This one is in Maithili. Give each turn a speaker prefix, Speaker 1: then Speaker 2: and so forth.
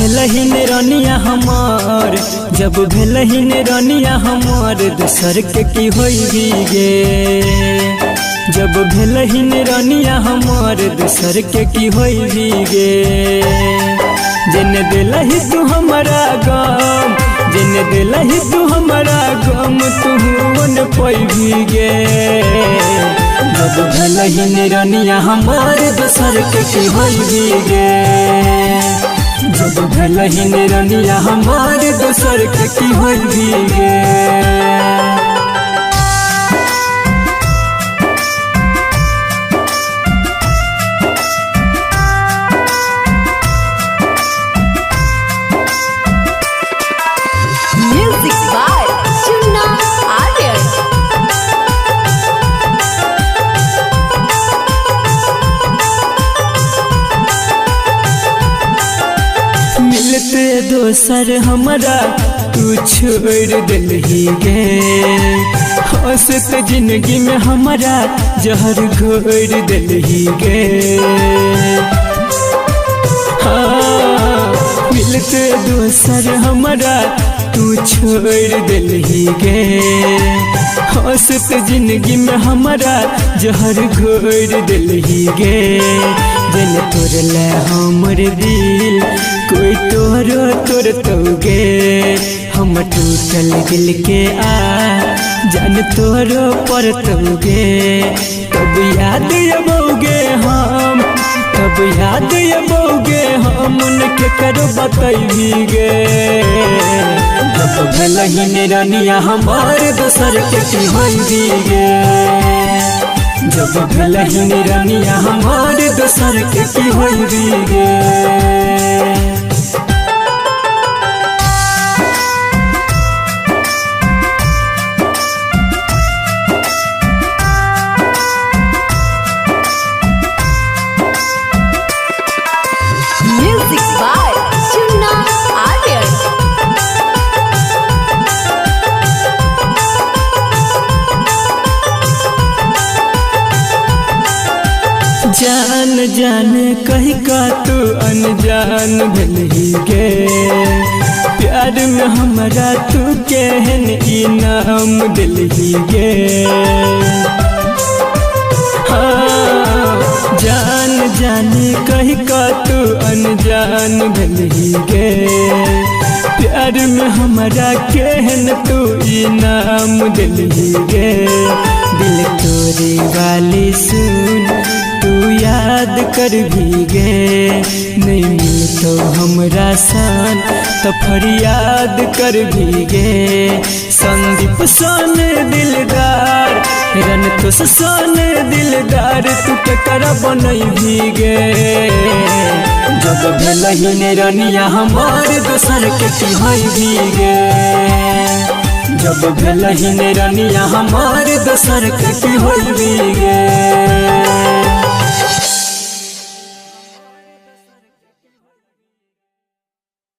Speaker 1: भेलहिन रनिया हमार, जब भेलहिन रनिया हमार दोसर के की होई गे। जब भेलहिन रनिया हमार दोसर के की होई गे। जेने दिलही तू हमारा गम, जेने दिलही तू हमारा गम तू वन पैभी गे। जब भेलहिन रनिया हमार दोसर के की होई गे। जब भेलहिन रनिया हमार दोसर के की होई गे।
Speaker 2: Music by Chunna Aryan.
Speaker 1: मिलते दोसर हमरा तू छोड़ दिलही गे। हंसत जिंदगी में हमरा जहर घोर दिलही गे। हाँ, मिलते दोसर हमरा तू छोड़ दिलही गे। हंसत जिंदगी में हमरा जहर घोर दिलही गे। दिल तोड़ले हमर दिल कोई तोरो तोड़ तोगे। हम टूटल दिल के आ जान तोरो पर तोगे। तब याद अबोगे हम, तब याद अबोगे हम उनके करो बतैबी गे। जब भेलहिन रनिया हमार दोसर के की होई गे। जब भेलहिन रनिया हमार दोसर के की होई गे।
Speaker 2: Music by Chunna Aryan.
Speaker 1: जान जान कही का तू अनजान भेलही गे। प्यार में हमरा तू केहन इनाम दिलही गे। हाँ, जान जान कही का तू अनजान भेलही गे। प्यार में हमरा केहन तू इनाम दिलही गे। दिल तोरे वाली सुन तू याद कर भी गे। नहीं मिलतो हमरा सान तो फरियाद कर भी गे। संदीप सोन दिलदार रन तो सोन दिलदार तू के कर बनैभी गे। जब भेलहिन रनिया हमार दोसर के की होई गे। जब भेलहिन रनिया हमार दोसर के की होई गे।